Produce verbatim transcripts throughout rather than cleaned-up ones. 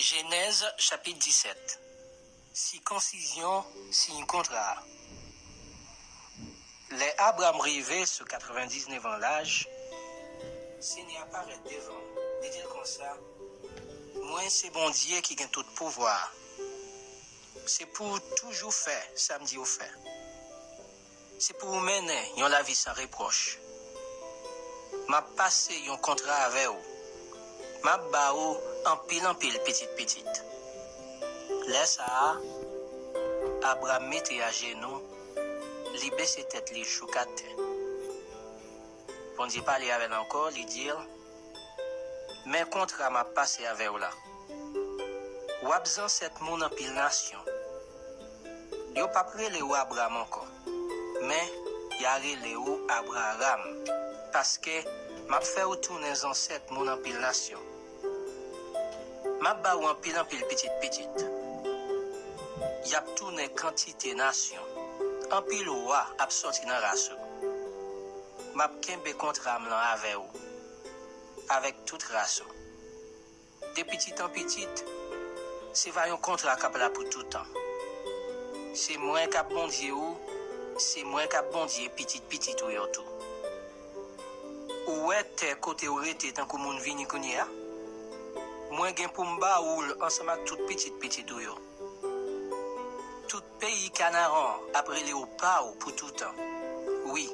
Jenèz chapit disèt. Sikonsizyon, siy kontra a. Lè Abram rive sou katrevendiznèf an laj, Senyè a parèt devan l, li di l konsa, "Mwen se Bondye ki gen tout pouvwa a. Se pou w toujou fè sa m di w fè. Se pou w mennen yon lavi san repwòch. M ap pase yon kontra avè w. M ap ba w anpil anpil pitit pitit." Lè sa a, Abram mete ajenou, li bese tèt li jouk atè. Bondye pale avè l ankò, li di l, "Men kontra m ap pase avè w la. W ap zansèt moun anpil nasyon. Yo p ap rele w Abram ankò, men y a rele w Abraram, paske m ap fè w tounen zansèt moun anpil nasyon. M ap ba w anpil anpil pitit pitit. Y ap tounen kantite nasyon. Anpil wa ap sòti nan ras ou. M ap kenbe kontra m lan avè w, avèk tout ras ou. De pitit an pitit, se va yon kontra k ap la pou toutan. Se mwen k ap Bondye w, se mwen k ap Bondye pitit pitit ou yo tou. Ou wè tè kote w rete tankou moun vini kounye a? Mwen gen pou m ba ou l ansanm ak tout pitit pitit ou yo. Tout peyi Kanaran ap rele w pa w pou toutan. Wi,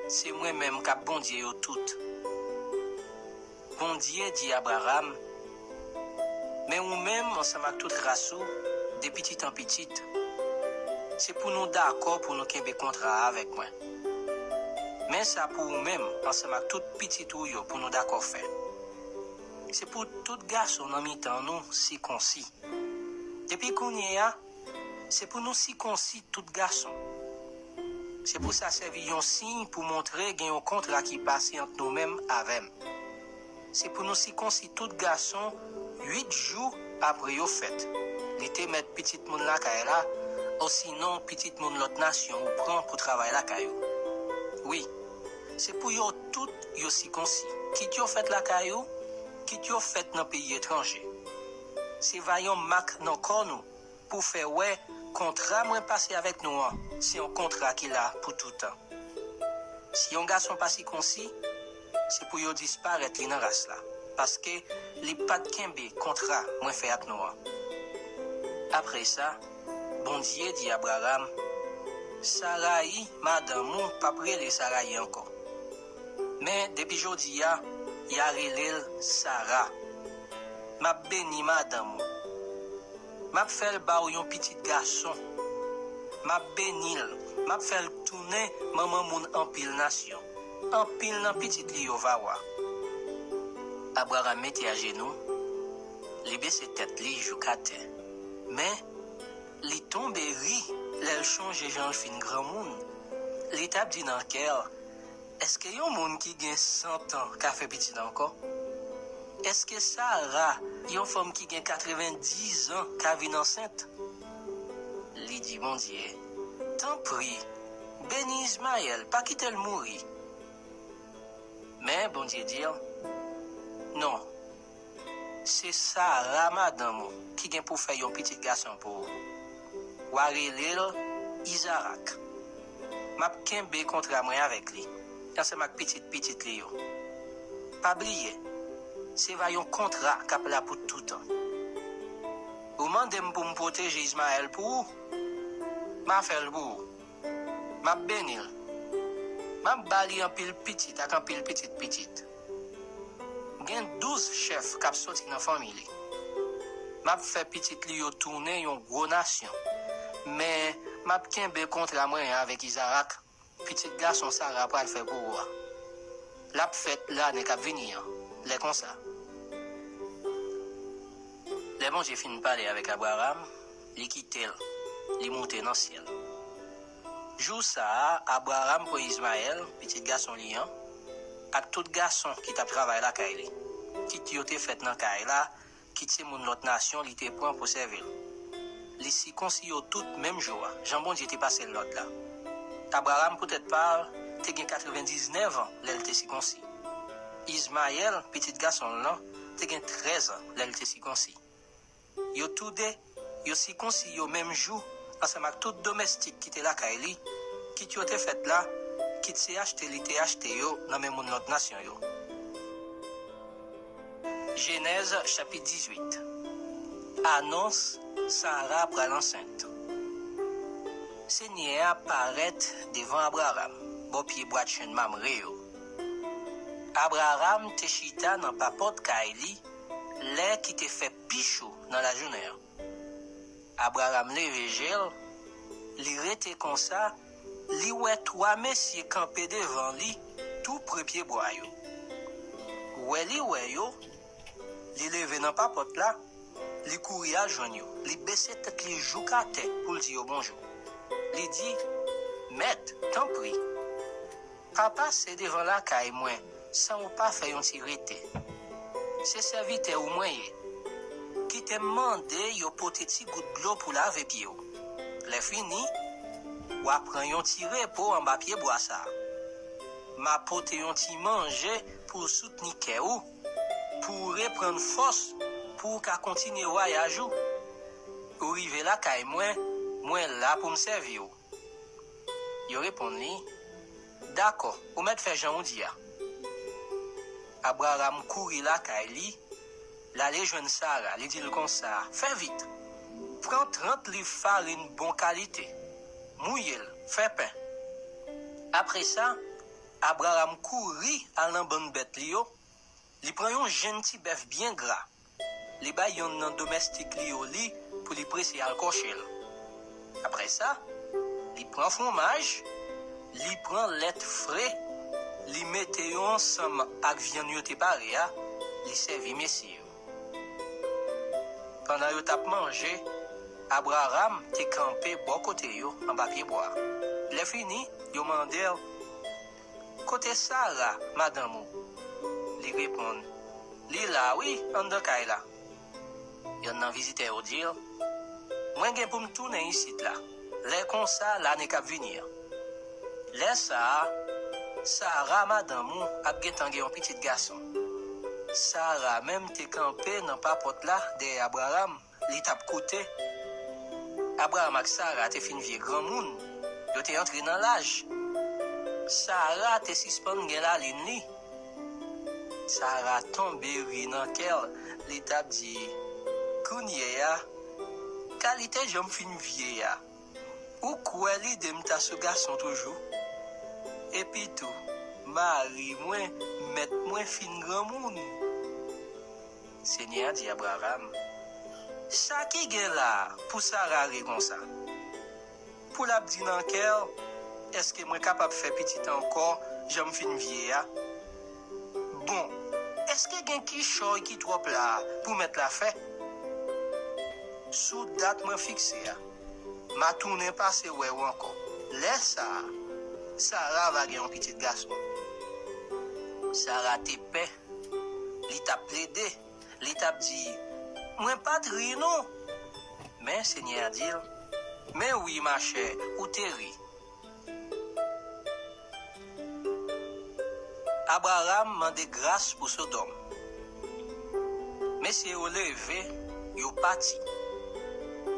se mwen menm k ap Bondye yo tout." Bondye di Abraram, "Men ou menm, ansanm ak tout ras ou, de pitit an pitit, se pou nou dakò pou nou kenbe kontra a avèk mwen. Men sa pou ou menm, ansanm ak tout pitit ou yo, pou nou dakò fè. Se pou tout gason nan mitan nou sikonsi. Depi kounye a, se pou nou sikonsi tout gason. Se pou sa sèvi yon siy pou montre gen yon kontra ki pase ant nou menm avè m. Se pou nou sikonsi tout gason uit jou apre yo fèt." Li te mèt pitit moun lakay la, osinon pitit moun lòt nasyon ou pran pou travay lakay ou. Wi, se pou yo tout yo sikonsi, kit yo fèt lakay ou, kit yo fèt nan peyi etranje. Se va yon mak nan kò nou pou fè wè kontra mwen pase avèk nou an se yon kontra ki la pou toutan. Si yon gason pa sikonsi, se pou yo disparèt li nan ras la, paske li pa t kenbe kontra mwen fè ak nou an. Apre sa, Bondye di Abraram, "Sarayi, madanm ou, p ap rele Sarayi ankò. Men depi jodi a, y a rele l Sara. M ap beni madanm ou. M ap fè l ba w yon pitit gason. M ap beni l. M ap fè l tounen manman moun anpil nasyon. Anpil nan pitit li yo va wa." Abraram mete ajenou, li bese tèt li jouk atè. Men, li tonbe ri lè l chonje jan l fin granmoun. Li t ap di nan kè l, "Èske yon moun ki gen san tan ka fè pitit ankò? Èske Sara, yon fanm ki gen katrevendiz an, ka vin ansent?" Li di Bondye, "Tanpri, beni Izmayèl, pa kite l mouri." Men Bondye di l, "Non, se Sara, madanm ou, ki gen pou fè yon pitit gason pou ou. W a rele l Izarak. M ap kenbe kontra mwen avèk li, ansanm ak pitit pitit li yo. Pa bliye, se va yon kontra k ap la pou toutan. Ou mande m pou m pwoteje Izmayèl pou ou, m a fè l pou ou. M ap beni l. M ap ba li anpil pitit ak anpil pitit pitit. Gen douz chèf k ap soti nan fanmi li. M ap fè pitit li yo tounen yon gwo nasyon. Men, m ap kenbe kontra mwen an avèk Izarak, pitit gason Sara pral fè pou ou a. L ap fèt lane k ap vini an, lè konsa." Lè Bondye fin pale avèk Abraram, li kite l, li moute nan syèl. Jou sa a, Abraram pran Izmayèl, pitit gason li an, ak tout gason ki t ap travay lakay li, kit yo te fèt nan kay la, kit se moun lòt nasyon li te pran pou sèvi l. Li sikonsi yo tout menm jou a, jan Bondye te pase l lòd la. Abraram, poutèt pa l, te gen katrevendiznèf an lè l te sikonsi. Izmayèl, pitit gason l lan, te gen trèz an lè l te sikonsi. Yo toude, yo sikonsi yo menm jou, ansanm ak tout domèstik ki te lakay li, kit yo te fèt la, kit se achte li te achte yo nan men moun lòt nasyon yo. Jenèz chapit dizuit. Anons: Sara pral ansent. Senyè a parèt devan Abraram, bò pye bwa chèn Mamre yo. Abraram te chita nan papòt kay li lè ki te fè pi cho nan lajounen an. Abraram leve je l, li rete konsa, li wè twa mesye kanpe devan li, tou pre pye bwa yo. Wè li wè yo, li leve nan papòt la, li kouri al jwenn yo. Li bese tèt li jouk atè pou l di yo bonjou. Li di: Mèt, tanpri, pa pase devan lakay mwen san ou pa fè yon ti rete. Se sèvitè ou mwen ye. Kite m mande yo pote ti gout dlo pou lave pye w. Lè fini, w a pran yon ti repo anba pye bwa sa a. M a pote yon ti manje pou w soutni kè ou, pou w reprann fòs, pou w ka kontinye vwayaj ou. Ou rive lakay mwen, mwen la pou m sèvi w. Yo reponn li: Dakò, ou mèt fè jan ou di a. Abraram kouri lakay li, l ale jwenn Sara, li di l konsa: Fè vit, pran trant liv farin bon kalite, mouye l, fè pen. Apre sa, Abraram kouri al nan bann bèt li yo, li pran yon jenn ti bèf byen gra, li bay yonn nan domèstik li yo li pou li prese al kòche l. Apre sa, li pran fwomaj, li pran lèt fre, li mete yo ansanm ak vyann yo te pare a, li sèvi mesye yo. Pandan yo t ap manje, Abraram te kanpe bò kote yo anba pye bwa. Lè fini, yo mande l: Kote Sara, madanm ou? Li reponn: Li la wi, anndan kay la. Yonn nan vizitè yo di l: Mwen gen pou m tounen isit la, lè konsa, lane k ap vini an. Lè sa a, Sara, madanm ou, ap gentan gen yon pitit gason. Sara menm te kanpe nan papòt la dèyè Abraram, li t ap koute. Abraram ak Sara te fin vye granmoun, yo te antre nan laj. Sara te sispann gen lalin li. Sara tonbe ri nan kè l, li t ap di: Kounye a, kalite jan m fin vye a, ou kwè lide m ta sou gason toujou? Epitou, mari mwen, mèt mwen, fin granmoun. Senyè a di Abraram: Sa ki gen la a pou Sara ri konsa? Pou l ap di nan kè l: Èske mwen kapab fè pitit ankò jan m fin vye a? Bon, èske gen kichòy ki twòp la a pou mèt la fè? Sou dat mwen fikse a, m a tounen pase wè w ankò. Lè sa a, Sara va gen yon pitit gason. Sara te pè, li t ap plede, li t ap di: Mwen pa t ri non. Men Senyè a di l: Men wi, machè, ou te ri. Abraram mande gras pou Sodòm. Mesye yo leve, yo pati.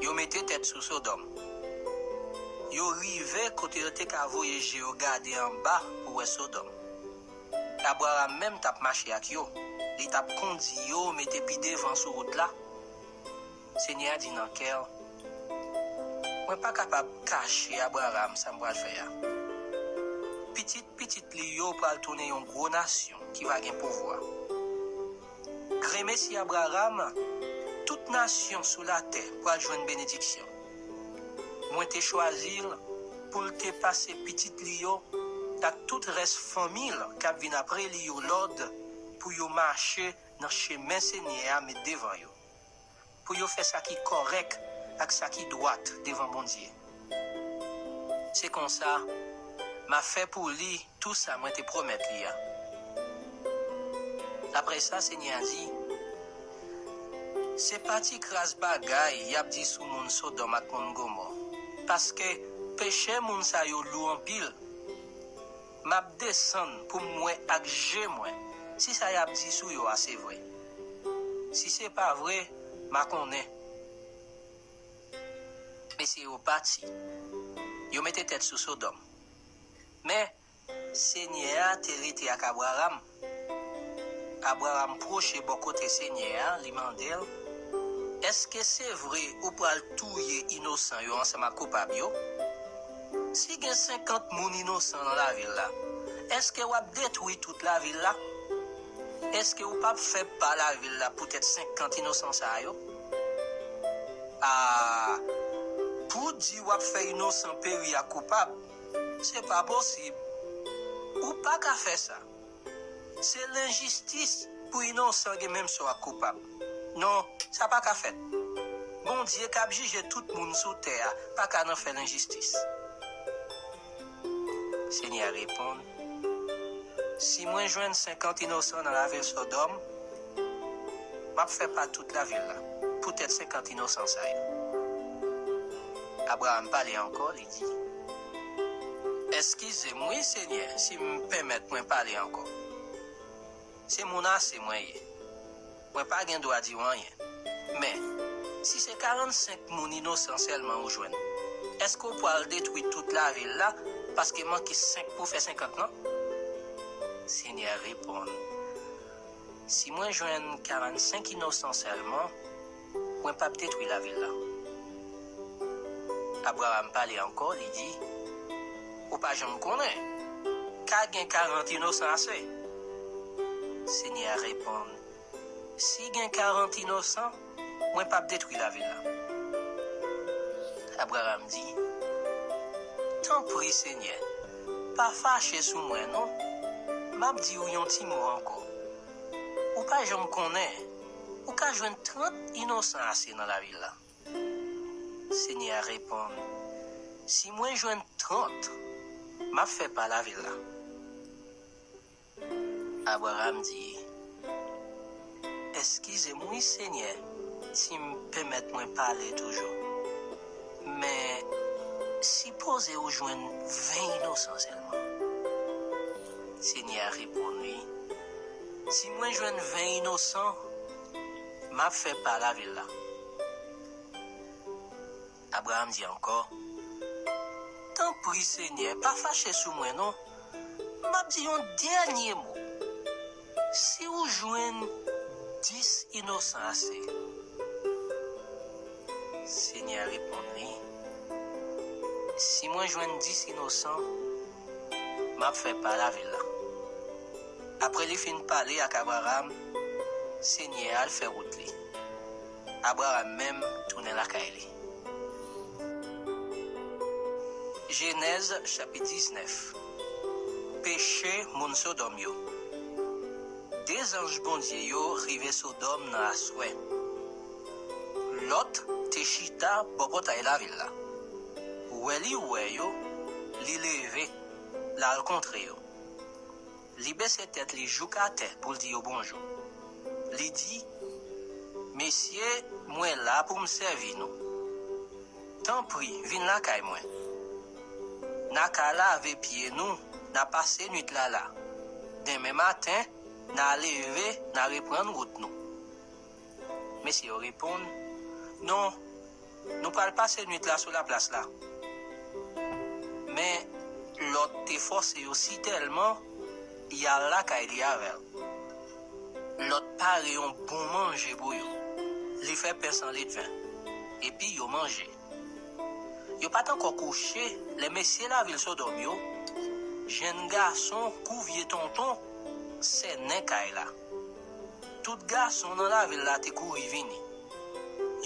Yo mete tèt sou Sodòm. Yo rive kote yo te ka voye je yo gade anba pou wè Sodòm. Abraram menm t ap mache ak yo. Li t ap kondi yo mete pi devan sou wout la. Senyè a di nan kè l: Mwen pa kapab kache Abraram sa m pral fè a. Pitit pitit li yo pral tounen yon gwo nasyon ki va gen pouvwa. Gremesi Abraram, tout nasyon sou latè pral jwenn benediksyon. Mwen te chwazi l pou l te pase pitit li yo ak tout rès fanmi l k ap vin apre li yo lòd pou yo mache nan chemen Senyè a met devan yo, pou yo fè sa ki kòrèk ak sa ki dwat devan Bondye. Se konsa, m a fè pou li tou sa mwen te pwomèt li a. Apre sa, Senyè a di: Se pa ti kras bagay y ap di sou moun Sodòm ak moun Gomò, paske peche moun sa yo lou anpil. M ap desann pou m wè ak je mwen si sa y ap di sou yo a se vre. Si se pa vre, m a konnen. Mesye yo pati. Yo mete tèt sou Sodòm. Men, Senyè a te rete ak Abraram. Abraram pwoche bò kote Senyè a, li mande l, "Èske se vre ou pral touye inosan yo ansanm ak koupab yo? Si gen senkant moun inosan nan lavil la, èske w ap detwi tout lavil la? Èske ou p ap fè pa lavil la poutèt senkant inosan sa yo?" A, pou w di w ap fè inosan peri ak koupab, se pa posib. Ou pa ka fè sa. Se lenjistis pou inosan gen menm sò ak koupab. Non, sa pa ka fèt. Bondye k ap jije tout moun sou tè a pa ka nan fè lenjistis. Senyè a reponn, "Si mwen jwenn senkant inosan nan lavil Sodòm, m ap fè pa tout lavil la poutèt senkant inosan sa yo." Abraram pale ankò, li di, "Eskize m wi, Senyè, si m pèmèt mwen pale ankò. Se moun ase mwen ye. Mwen pa gen dwa di w anyen. Men, si se karannsenk moun inosan sèlman ou jwenn, èske w pral detwi tout lavil la paske manke senk pou fè senkant lan?" Senyè a reponn, "Si mwen jwenn karannsenk inosan sèlman, mwen p ap detwi lavil la." Abraram pale ankò, li di, "Ou pa janm konnen, ka gen karant inosan ase." Senyè a reponn, "Si gen karant inosan, mwen p ap detwi lavil la." Abraram di, "Tanpri, Senyè, pa fache sou mwen non. M ap di w yon ti mo ankò. Ou pa janm konnen, ou ka jwenn trant inosan ase nan lavil la." Senyè a reponn, "Si mwen jwenn trant, m ap fè pa lavil la." Abraram di, "Eskize m wi, Senyè, si m pèmèt mwen pale toujou. Men, sipoze ou jwenn ven inosan sèlman." Senyè a reponn li, "Si mwen jwenn ven inosan, m ap fè pa lavil la." Abraram di ankò, "Tanpri, Senyè, pa fache sou mwen non. M ap di yon dènye mo. Si w jwenn dis inosan ase." Senyè a reponn li, "Si mwen jwenn dis inosan, m ap fè pa lavil la." Apre li fin pale ak Abraram, Senyè a al fè wout li. Abraram menm tounen lakay li. Jenèz chapit diznèf. Peche moun Sodòm yo. De zanj Bondye yo rive Sodòm nan aswè. Lòt te chita bò pòtay lavil la. Wè li wè yo, li leve, l al kontre yo. Li bese tèt li jouk atè pou l di yo bonjou. Li di, "Mesye, mwen la pou m sèvi nou. Tanpri, vin lakay mwen. N a ka lave pye nou, n a pase nwit la la. Denmen maten, n a leve, n a reprann wout nou." Mesye yo reponn, "Non, nou pral pase nwit la sou laplas la." Men, Lòt te fòse yo sitèlman y al lakay li avè l. Lòt pare yon bon manje pou yo. Li fè pen san ledven. Epi yo manje. Yo pa t ankò kouche lè mesye lavil Sodòm yo, jenn gason kou vye tonton, sènen kay la. Tout gason nan lavil la te kouri vini.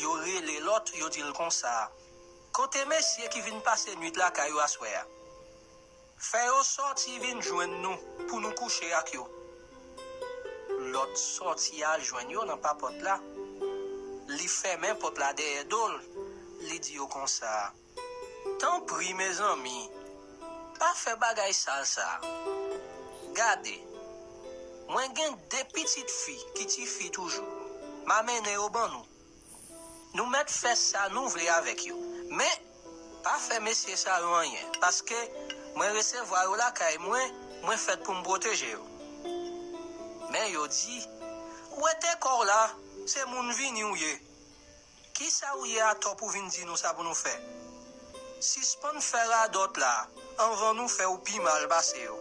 Yo rele Lòt, yo di l konsa, "Kote mesye ki vin pase nwit lakay ou aswè a? Fè yo sòti vin jwenn nou pou nou kouche ak yo." Lòt sòti al jwenn yo nan papòt la. Li fèmen pòt la dèyè do l. Li di yo konsa, "Tanpri, mezanmi, pa fè bagay sal sa a. Gade, mwen gen de pitit fi ki tifi toujou. M a mennen yo ban nou. Nou mèt fè sa nou vle avèk yo. Men, pa fè mesye sa yo anyen, paske mwen resevwa yo lakay mwen, mwen fèt pou m pwoteje yo." Men yo di, "Wete kò w la, se moun vini w ye." Kisa ou ye atò pou vin di nou sa pou nou fè? Sispann fè radòt la anvan nou fè w pi mal pase yo.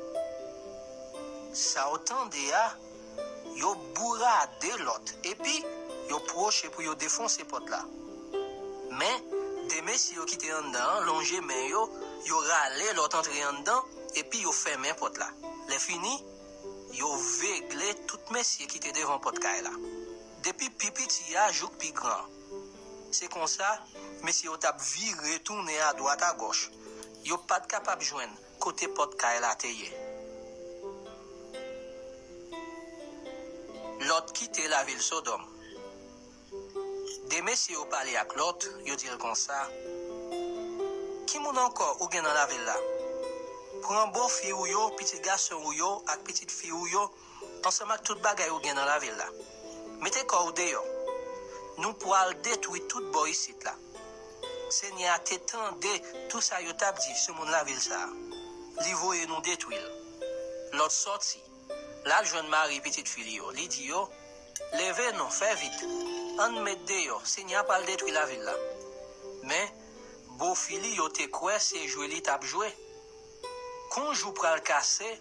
Sa w tande a, yo bourade Lòt, epi yo pwoche pou yo defonse pòt la. Men, de mesye yo ki te anndan an lonje men yo, yo rale Lòt antre anndan, epi yo fèmen pòt la. Lèfini, yo vegle tout mesye ki te devan pòt kay la, depi pi piti a jouk pi gran an. Se konsa, mesye yo t ap vire tounen adwat agòch. Yo pa t kapab jwenn kote pòt kay la te ye. Lòt kite lavil Sodòm. De mesye yo pale ak Lòt, yo di l konsa: "Ki moun ankò ou gen nan lavil la? Pran bofi w yo, pitit gason w yo ak pitit fi w yo, ansanm ak tout bagay ou gen nan lavil la. Mete kò w deyò. Nou pral detwi tout bò isit la." Senyè a te tande tou sa yo t ap di sou moun lavil sa a. Li voye nou detwi l. Lòt sòti. L al jwenn mari pitit fi li yo. Li di yo: "Leve non, fè vit. Ann met deyò, Senyè a pral detwi lavil la." Men, bofi li yo te kwè se jwe li t ap jwe. Kon jou pral kase,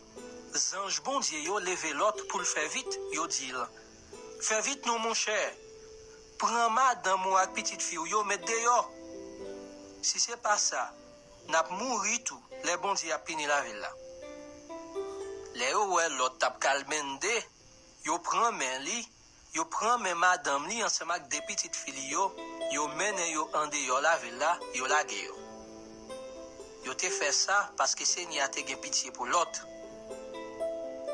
zanj Bondye yo leve Lòt pou l fè vit, yo di l: "Fè vit non, monchè. Pran madanm ou ak pitit fi w yo, met deyò. Si se pa sa, n ap mouri tou lè Bondye ap pini lavil la." Lè yo wè Lòt t ap kalbende, yo pran men li, yo pran men madanm li ansanm ak de pitit fi li yo, yo mennen yo andeyò lavil la, yo lage yo. Yo te fè sa paske Senyè a te gen pitye pou Lòt.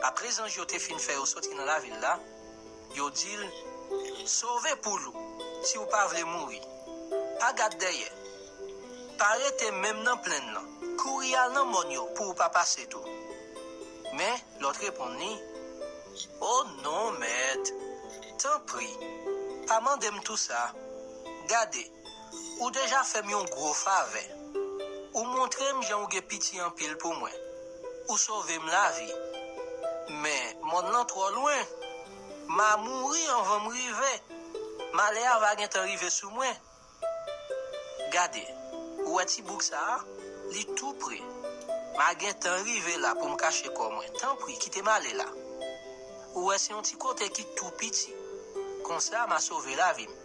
Apre zanj yo te fin fè yo soti nan lavil la, yo di l: "Sove poul ou, si w pa vle mouri. Pa gad dèyè. Pa rete menm nan plenn lan. Kouri al nan mòn yo pou w pa pase tou." Men, Lòt reponn li: "O non, Mèt! Tanpri, pa mande m tou sa. Gade, ou deja fè m yon gwo favè. Ou montre m jan ou gen pitye anpil pou mwen. Ou sove m lavi. Men, mòn lan twò lwen. M a mouri anvan m rive. Malè a va gentan rive sou mwen. Gade, ou wè ti bouk sa a? Li tou pre. M a gentan rive la pou m kache kò mwen. Tanpri, kite m ale la. Ou wè, se yon ti kote ki tou piti. Konsa, m a sove lavi m."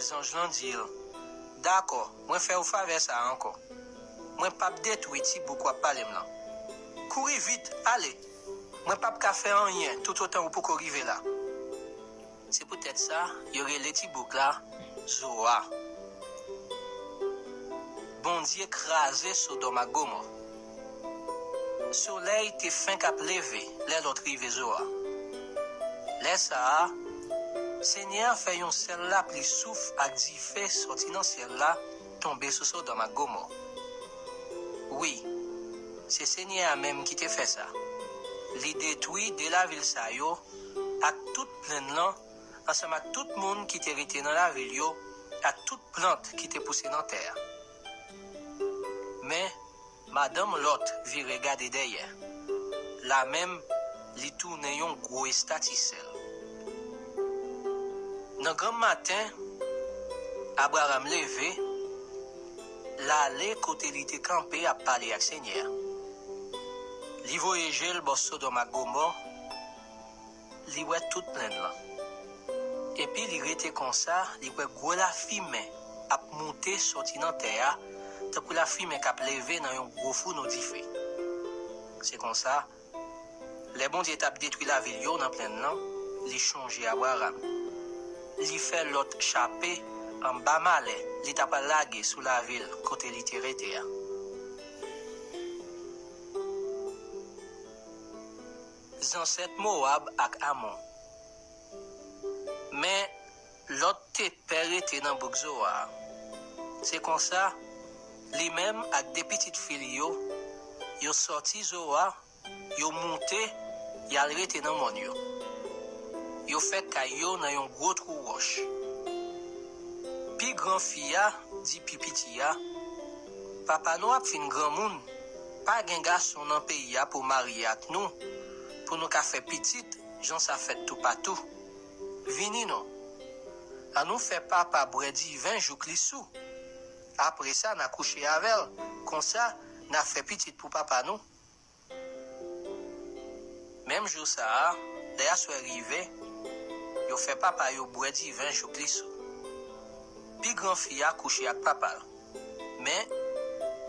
Zanj lan di l: "Dakò, mwen fè w favè sa a ankò. Mwen p ap detwi ti bouk w ap pale m lan. Kouri vit, ale! Mwen p ap ka fè anyen toutotan ou poko rive la." Se poutèt sa, yo rele ti bouk la Zowa. Bondye kraze Sodòm ak Gomò. Solèy te fenk ap leve lè Lòt rive Zowa. Lè sa a, Senyè a fè yon sèl lapli souf ak dife sòti nan syèl la tonbe sou Sodòm ak Gomò. Wi, se Senyè a menm ki te fè sa. Li detwi de lavil sa yo ak tout plenn lan, ansanm ak tout moun ki te rete nan lavil yo, ak tout plant ki te pouse nan tè a. Men, madanm Lòt vire gade dèyè. Lamenm, li tounen yon gwo estati sèl. Nan granm maten, Abraram leve, l ale kote li te kanpe ap pale ak Senyè a. Li voye je l bò Sodòm ak Gomò, li wè tout plenn lan. Epi li rete konsa, li wè gwo lafimen ap moute sòti nan tè a, tankou lafimen k ap leve nan yon gwo founo dife. Se konsa, lè Bondye t ap detwi lavil yo nan plenn lan, li chonje Abraram. Li fè Lòt chape anba malè li ta pral lage sou lavil kote li te rete a. Zansèt Mowab ak Amon. Men, Lòt te pè rete nan bouk Zowa a. Se konsa, li menm ak de pitit fi li yo, yo sòti Zowa, yo moute, y al rete nan mòn yo. Yo fè kay yo nan yon gwo twou wòch. Pi gran fi a di pi piti a: "Papa nou ap fin granmoun, pa gen gason nan peyi a pou marye ak nou, pou nou ka fè pitit, jan sa fèt toupatou. Vini non." Annou fè papa bwè diven jouk li sou. Apre sa, n a kouche avè l. Konsa, n a fè pitit pou papa nou. Menm jou sa a, lè aswè rive, yo fè papa yo bwè diven jouk li sou. Pi gran fi a kouche ak papa l. Men,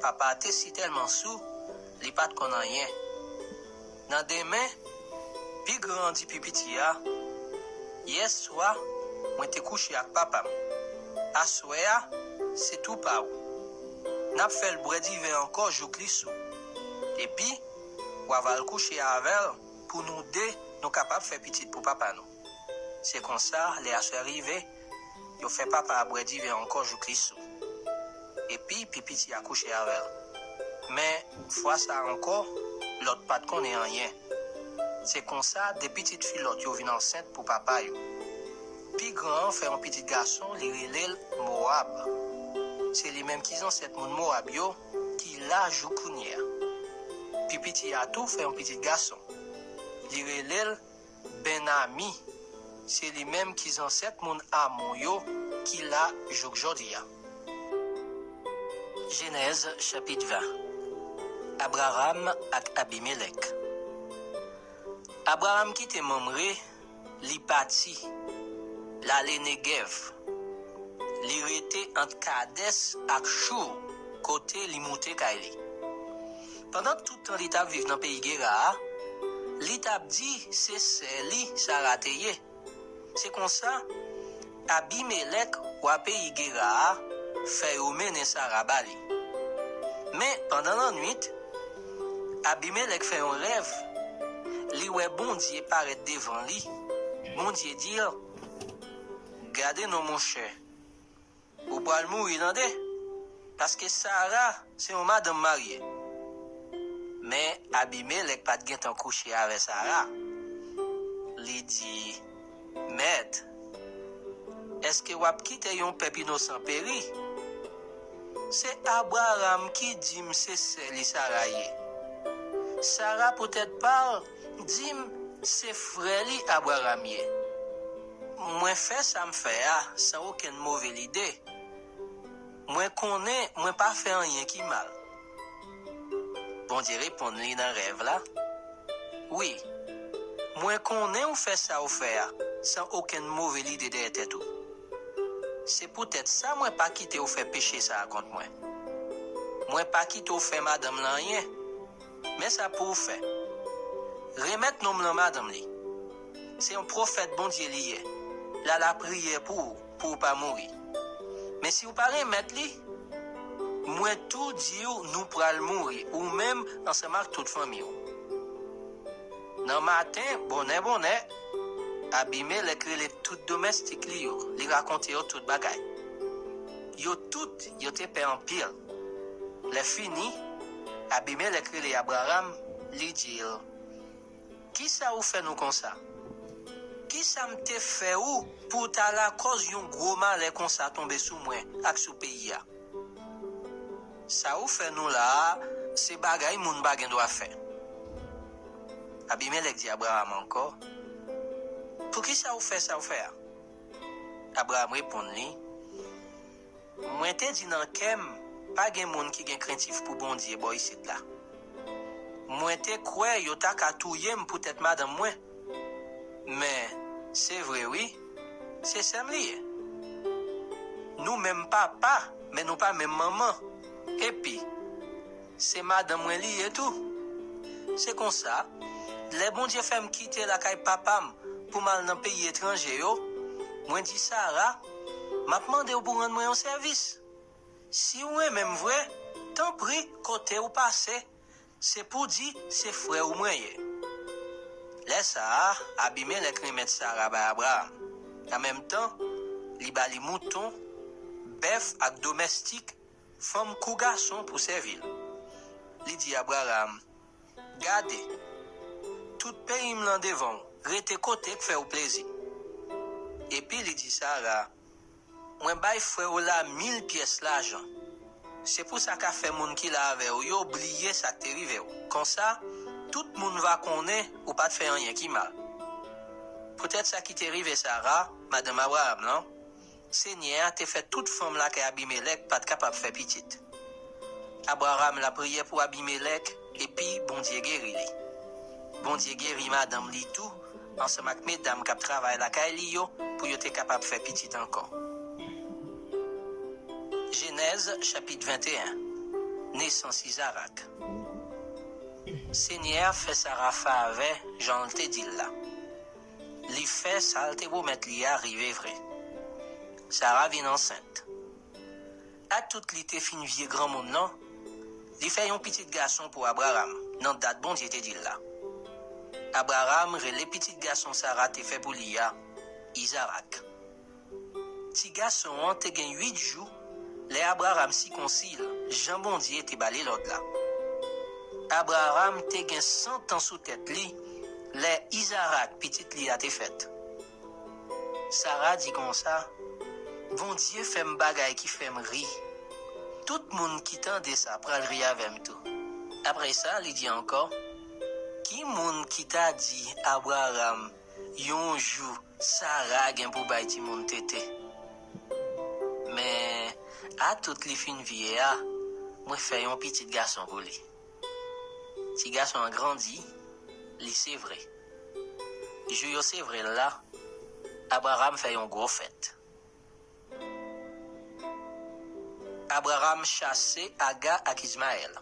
papa a te sitèlman sou, li pa t konn anyen. Nan demen, pi gran an di pi piti a, "Yèswa, mwen te kouche ak papa m. Aswè a, se tou pa w. N ap fè l bwè diven ankò jouk li sou. Epi, w a va al kouche avè l pou nou de nou kapab fè pitit pou papa nou." Se konsa, lè aswè rive, yo fè papa a bwè diven ankò jouk li sou. Epi, pi piti a kouche avè l. Men, fwa sa a ankò, Lòt pa t konnen anyen. Se konsa, de pitit fi Lòt yo vin ansent pou papa yo. Pi gran an fè yon pitit gason, li rele l Mowab. Se li menm ki zansèt moun Mowab yo, ki la jouk kounye a. Pi piti a tou fè yon pitit gason. Li rele l Benami, se li menm ki zansèt moun Amon yo ki la jouk jodi a. Jenèz chapit ven. Abraram ak Abimelèk. Abraram kite Mamre, li pati, l ale Negèv. Li rete ant Kadès ak Chou, kote li moute kay li. Pandan tout tan li t ap viv nan peyi Gera a, li t ap di se sè li Sara te ye. Se konsa, Abimelèk, wa peyi Gera a, fè yo mennen Sara ba li. Men, pandan lannwit, Abimelèk fè yon rèv. Li wè Bondye parèt devan li. Bondye di l, "Gade non, monchè, ou pral mouri tande, paske Sara se yon madanm marye." Men Abimelèk pa t gentan kouche avè Sara. Li di, "Mèt, èske w ap kite yon pèp inosan peri? Se Abraram ki di m se sè li Sara ye. Sara poutèt pa l di m se frè li Abraram ye. Mwen fè sa m fè a san okenn move lide. Mwen konnen mwen pa fè anyen ki mal." Bondye reponn li nan rèv la, "Wi, mwen konnen w fè sa w fè a san okenn move lide dèyè tèt ou. Se poutèt sa mwen pa kite w fè peche sa a kont mwen. Mwen pa kite w fè madanm lan anyen. Men sa pou w fè. Remèt nonm lan madanm li. Se yon pwofèt Bondye li ye. L a lapriyè pou w, pou w pa mouri. Men si w pa remèt li, mwen tou di w nou pral mouri, ou menm ansanm ak tout fanmi w." Nan maten, bonè bonè, Abimelèk rele tout domèstik li yo, li rakonte yo tout bagay. Yo tout, yo te pè anpil. Lè fini, Abimelèk rele Abraram, li di l, "Kisa ou fè nou konsa? Kisa m te fè ou pou w ta lakòz yon gwo malè konsa tonbe sou mwen ak sou peyi a? Sa ou fè nou la a, se bagay moun pa gen dwa fè." Abimelèk di Abraram ankò, "Poukisa ou fè sa ou fè a?" Abraram reponn li, "Mwen te di nan kè m, pa gen moun ki gen krentif pou Bondye bò isit la. Mwen te kwè yo ta ka touye m poutèt madanm mwen. Men, se vre wi, se sè m li ye. Nou menm papa, men nou pa menm manman. Epi, se madanm mwen li ye tou. Se konsa, lè Bondye fè m kite lakay papa m pou m al nan peyi etranje yo, mwen di Sara, 'M ap mande w pou w rann mwen yon sèvis. Si w renmen m vre, tanpri, kote w pase, se pou di se frè w mwen ye.'" Lè sa a, Abimelèk remèt Sara bay Abraram. An menm tan, li ba li mouton, bèf ak domèstik, fanm kou gason pou sèvi l. Li di Abraram, "Gade, tout peyi m lan devan w, rete kote k fè w plezi." Epi li di Sara, "Mwen bay frè w la mil pyès lajan. Se pou sa ka fè moun ki la avè w yo bliye sa k te rive w. Konsa, tout moun va konnen ou pa t fè anyen ki mal." Poutèt sa ki te rive Sara, madanm Abraram lan, Senyè a te fè tout fanm lakay Abimelèk pa t kapab fè pitit. Abraram lapriyè pou Abimelèk, epi Bondye geri li. Bondye geri madanm li tou, ansanm ak medam k ap travay lakay li yo, pou yo te kapab fè pitit ankò. Jenèz, chapit venteyen. Nesans Izarak. Senyè a fè Sara favè jan l te di l la. Li fè sa l te pwomèt li a rive vre. Sara vin ansent. Atout li te fin vye granmoun nan, li fè yon pitit gason pou Abraram, nan dat Bondye te di l la. Abraram rele pitit gason Sara te fè pou li a, Izarak. Ti gason an te gen uit jou lè Abraram sikonsi l, jan Bondye te ba li lòd la. Abraram te gen san tan sou tèt li lè Izarak, pitit li a, te fèt. Sara di konsa, Bondye fè m bagay ki fè m ri. Tout moun ki tande sa pral ri avè m tou. Apre sa, li di ankò, ki moun ki ta di Abraram yon jou Sara gen pou bay timoun tete? Men, atout li fin vye a, mwen fè yon pitit gason pou li. Ti gason an grandi, li sevre. Jou yo sevre l la, Abraram fè yon gwo fèt. Abraram chase Aga ak Izmayèl.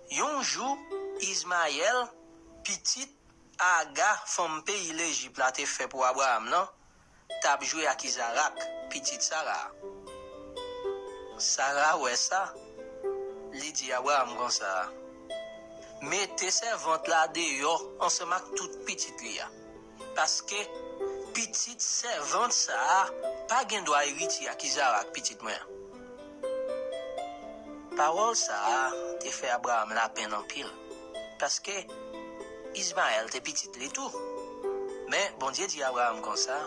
Yon jou, Izmayèl, pitit Aga, fanm peyi Lejip la te fè pou Abraram nan, t ap jwe ak Izarak, pitit Sara a. Sara wè sa, li di Abraram konsa, mete sèvant la deyò ansanm ak tout pitit li a, paske pitit sèvant sa a pa gen dwa eritye ak Izarak, pitit mwen an. Pawòl sa a te fè Abraram lapenn anpil, paske Izmayèl te pitit li tou. Men, Bondye di Abraram konsa,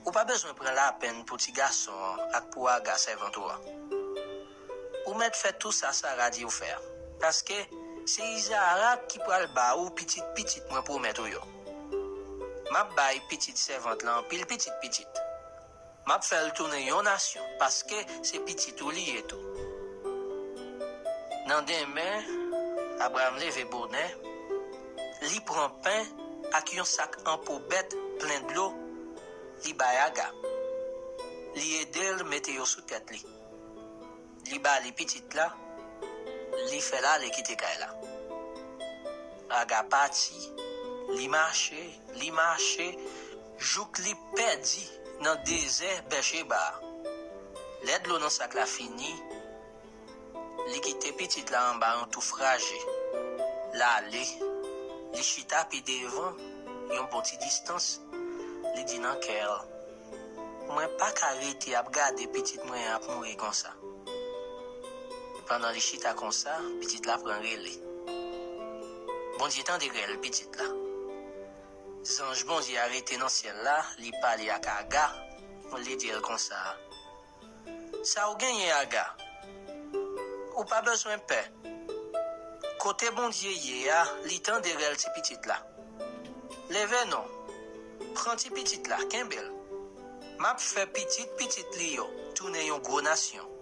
ou pa bezwen pran lapenn pou ti gason an ak pou Aga, sèvant ou an. Ou mèt fè tou sa Sara di w fè a, paske se Izarak ki pral ba ou pitit pitit mwen pwomèt ou yo. M ap bay pitit sèvant lan anpil pitit pitit. M ap fè l tounen yon nasyon, paske se pitit ou li ye tou. Nan demen, Abraram leve bonè, li pran pen ak yon sak an po bèt plen dlo, li bay Aga. Li ede l mete yo sou tèt li. Li ba li pitit la, li fè l ale kite kay la. Aga pati, li mache, li mache, jouk li pèdi nan dezè Bècheba a. Lè dlo nan sak la fini, li kite pitit la anba yon touf raje. L ale, li chita pi devan, yon bon ti distans, li di nan kè l, mwen pa ka rete ap gade pitit mwen an ap mouri konsa. Pandan li chita konsa, pitit la pran rele. Bondye tande rèl pitit la. Zanj Bondye a rete nan syèl la, li pale ak Aga, li di l konsa, sa w genyen, Aga? Ou pa bezwen pè. Kote Bondye ye a, li tande rèl ti pitit la. Leve non, pran ti pitit la, kenbe l. M ap fè pitit pitit li yo tounen yon gwo nasyon.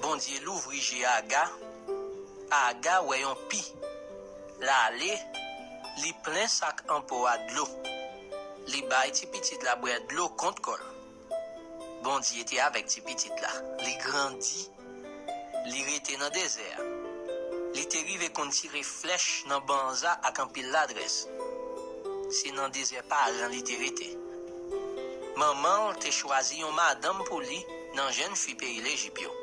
Bondye louvri je Aga, Aga wè yon pi. L ale, li plen sak an po a dlo. Li bay ti pitit la bwè dlo kont kò l. Bondye te avèk ti pitit la. Li grandi. Li rete nan dezè a. Li te rive konn tire flèch nan banza ak anpil ladrès. Se nan dezè Paran li te rete. Manman l te chwazi yon madanm pou li nan jèn fi peyi Lejip yo.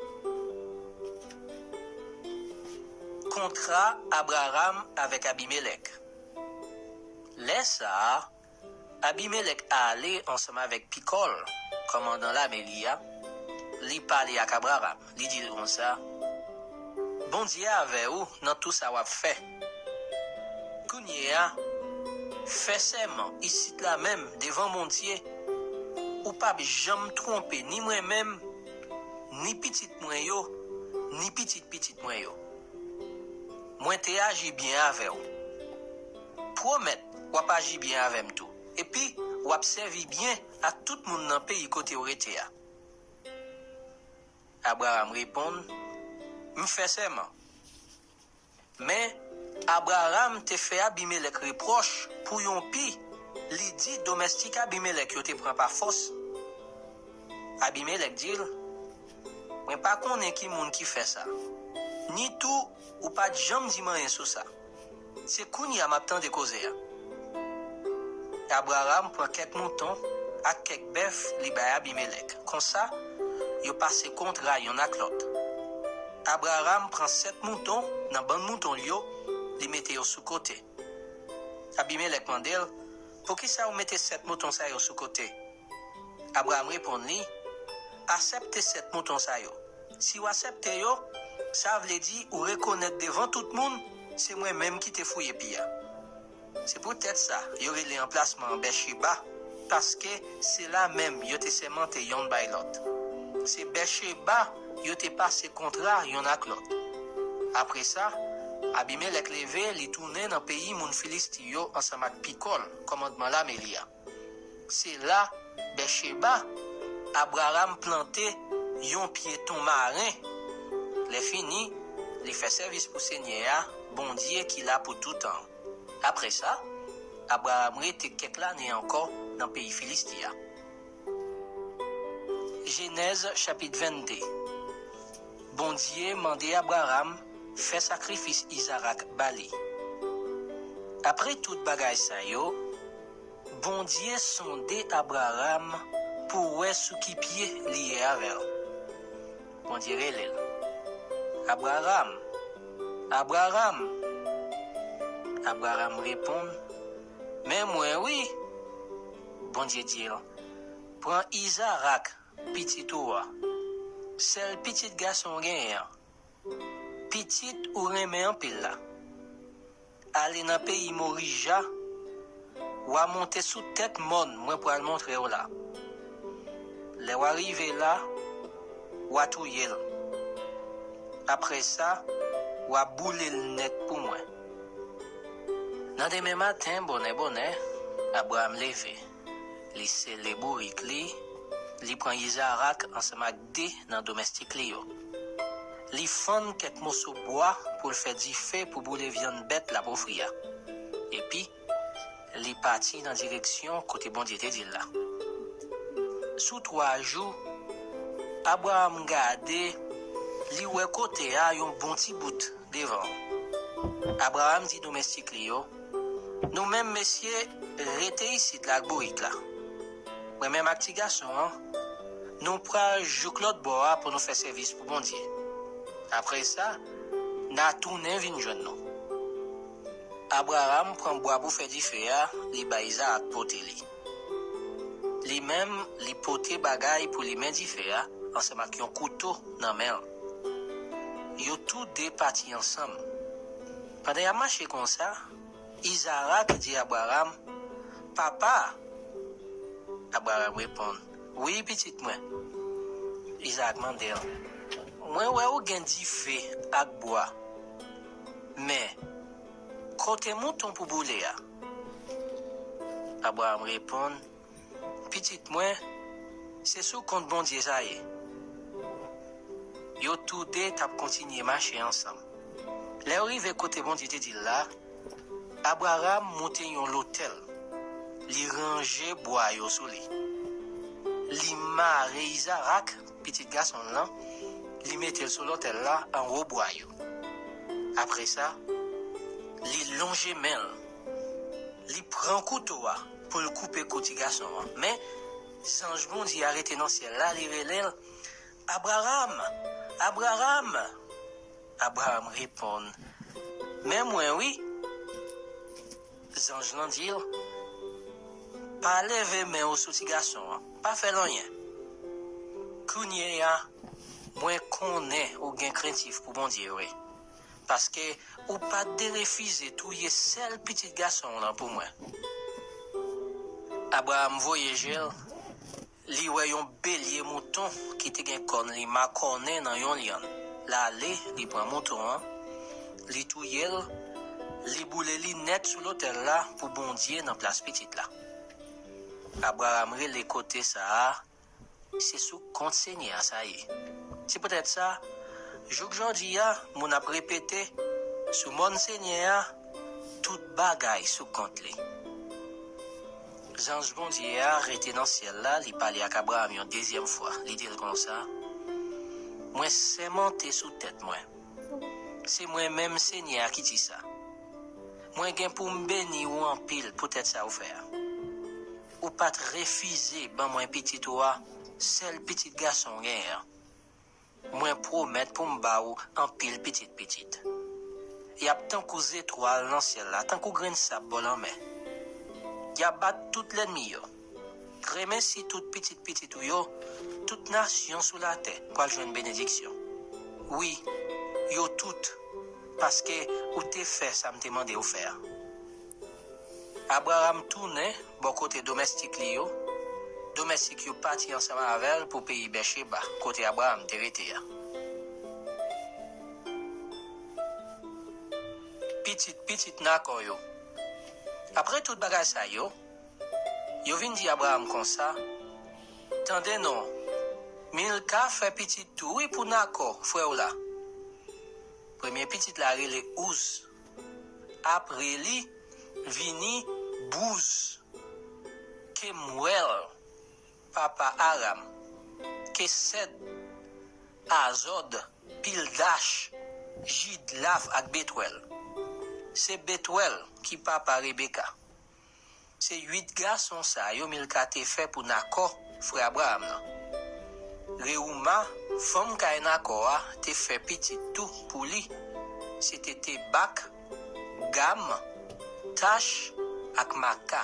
Kontra Abraram avèk Abimelèk. Lè sa a, Abimelèk ale ansanm avèk Pikòl, kòmandan lame li a, li pale ak Abraram, li di l konsa, Bondye avè w nan tou sa w ap fè. Kounye a, fè sèman isit la menm devan Bondye, ou p ap janm twonpe ni mwen menm, ni pitit mwen yo, ni pitit pitit mwen yo. Mwen te aji byen avè w. Pwomèt w ap aji byen avè m tou. Epi, w ap sèvi byen ak tout moun nan peyi kote w rete a. Abraram reponn, M fè sèman. Men, Abraram te fè Abimelèk repwòch pou yon pi li di domèstik Abimelèk yo te pran pa fòs. Abimelèk di l, Mwen pa konnen ki moun ki fè sa, ni tou ou pa t janm di m anyen sou sa. Se kounye a m ap tande koze a. Abraram pran kèk mouton ak kèk bèf li bay Abimelèk. Konsa, yo pase kontra yonn ak lòt. Abraram pran sèt mouton nan bann mouton l yo, li mete yo sou kote. Abimelèk mande l, Poukisa w mete sèt mouton sa yo sou kote? Abraram reponn li, Aksepte sèt mouton sa yo. Si w aksepte yo, sa vle di ou rekonèt devan tout moun se mwen menm ki te fouye pi a. Se poutèt sa yo rele anplasman an Bècheba, paske se la menm yo te sèmante yonn bay lòt. Se Bècheba yo te pase kontra yonn ak lòt. Apre sa, Abimelèk leve, li tounen nan peyi moun Filisti yo ansanm ak Pikòl, kòmandman lame li a. Se la, Bècheba, Abraram plante yon pye ton maren. Lèfini, li fè sèvis pou Senyè a, Bondye ki la pou toutan an. Apre sa, Abraram rete kèk lane ankò nan peyi Filisti a. Jenèz chapit vennde. Bondye mande Abraram fè sakrifis Izarak ba li. Apre tout bagay sa yo, Bondye sonde Abraram pou wè sou ki pye li ye avè l. Bondye rele l, Abraram! Abraram! Abraram reponn, Men mwen wi! Bondye di l, Pran Izarak, pitit ou a, sèl pitit gason w genyen an, pitit ou renmen anpil la. Ale nan peyi Morija, w a monte sou tèt mòn mwen pral montre w la. Lè w a rive la, w a touye l. Apre sa, w a boule l nèt pou mwen. Nan demen maten, bonè bonè, Abraram leve. Li sele bourik li, li pran Izarak ansanm ak de nan domèstik li yo. Li fann kèk moso bwa pou l fè dife pou boule vyann bèt l ap ofri a. Epi, li pati nan direksyon kote Bondye te di l la. Sou twa jou, Abraram gade, li wè kote a yon bon ti bout devan. Abraram di domèstik li yo, Nou menm mesye, rete isit la ak bourik la. Mwen menm ak ti gason an, nou pral jouk lòt bò a pou nou fè sèvis pou Bondye. Apre sa, n a tounen vin jwenn nou. Abraram pran bwa pou fè dife a, li bay Izarak pote li. Li menm, li pote bagay pou limen dife a, ansanm ak yon kouto nan men l. Yo tou de pati ansanm. Pandan y ap mache konsa, Izarak di Abraram, Papa! Abraram reponn, Wi, pitit mwen. Izarak mande l, Mwen wè ou gen dife ak bwa, men, kote mouton pou boule a? Abraram reponn, Pitit mwen, se sou kont Bondye sa ye. Yo tou de t ap kontinye mache ansanm. Lè yo rive kote Bondye te di l la, Abraram monte yon lotèl. Li ranje bwa yo sou li. Li mare Izarak, pitit gason l lan, li mete l sou lotèl la anwo bwa yo. Apre sa, li lonje men l. Li pran kouto a pou l koupe kou ti gason an. Men, zanj Bondye a rete nan syèl la, li rele l, Abraram! Abraram! Abraram reponn, Men mwen wi. Zanj lan di l, Pa leve men w sou ti gason an, pa fè l anyen. Kounye a, mwen konnen ou gen krentif pou Bondye vre, paske ou pa t derefize touye sèl pitit gason w lan pou mwen. Abraram voye je l, li wè yon belye mouton ki te gen kòn li makònen nan yon lyann. L ale, li pran mouton an, li touye l, li boule li nèt sou lotèl la pou Bondye nan plas pitit la. Abraram rele kote sa a, se sou kont Senyè a sa ye. Se poutèt sa, jouk jodi a, moun ap repete, sou mòn Senyè a, tout bagay sou kont li. Zanj Bondye a rete nan syèl la, li pale ak Abraram yon dezyèm fwa. Li di l konsa, mwen sèmante sou tèt mwen. Se mwen menm Senyè a ki di sa. Mwen gen pou m beni w anpil poutèt sa ou fè a. Ou pa t refize ban mwen pitit ou a, sèl pitit gason w genyen an. Mwen pwomèt pou m ba w anpil pitit pitit. Y ap tankou zetwal nan syèl la, tankou grenn sab bò lanmè. Y ap bat tout lènmi yo. Gremesi tout pitit pitit ou yo, tout nasyon sou latè pral jwenn benediksyon. Wi, yo tout, paske ou te fè sa m te mande w fè a. Abraram tounen bò kote domèstik li yo. Domèstik yo pati ansanm avè l pou peyi Bècheba, kote Abraram te rete a. Pitit pitit Nakò yo. Apre tout bagay sa yo, yo vin di Abraram konsa, tande non, Milka fè pitit tou wi pou Nakò, frè w la. Premye pitit la rele Ouz. Apre li, vini Bouz, Kemwèl, papa Aram, Kesèd, Azòd, Pildach, Jidlaf ak Betwèl. Se Betwèl ki papa Rebeka. Se uit gason sa yo Milka te fè pou Nakò, frè Abraram nan. Rewouma, fanm kay Nakò a, te fè pitit tou pou li. Se te Tebak, Gam, Tach ak Maka.